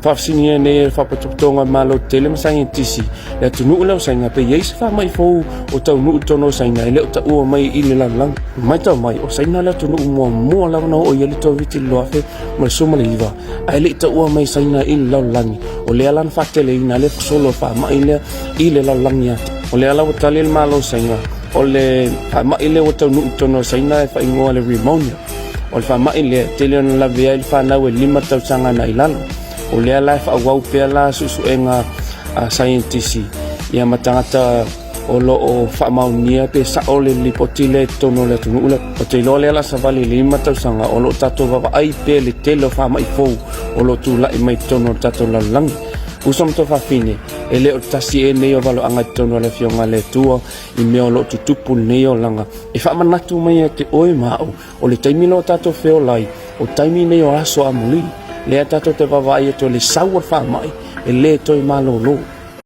Faafesiligia nei e le Faapatopotoga o Malo Tetele ma Saienitisi le atunuu lea o Saina pe i ai se faamai fou o taunuu i totonu o Saina e le o taua mai i le lalolagi. Matau mai, o Saina le atunuu muamua lava na oo i ai le Koviti i le 2019, ae le i taua mai Saina i le lalolagi. O lea la na faateleina ai le sosolo o le faamai lea i le lalolagi atoa. O lea la ua tali le Malo o Saina, o le faamai lea ua taunuu i totonu o Saina e faaigoa le Rimonia. O le faamai lea, e tele ona lavea ai le fanau e 5 tausaga agai i lalo. O lea la e faaauau pea la suesuega a saienitisi ia ma tagata o lo o faamaonia pe sao le lipoti lea i totonu o le atunuu lea. Ou te iloa lea la savali i le 5 tausaga o lo o tatou vaavaai pea i le tele o faamai fou o lo o tulai mai i totonu o le tatou lalolagi. Uso ma tuafafine, e le o le tasi ea lenei o valoaga i totonu o le Afioga a le Atua i mea o lo o tutupu i lenei olaga. E faamanatu mai ia te oe ma au, o le taimi lea o tatou feola ai, o taimi nei o aso amuli, lea tatou te vaavaai atu ai i le sau o le faamai, e le toe malolo.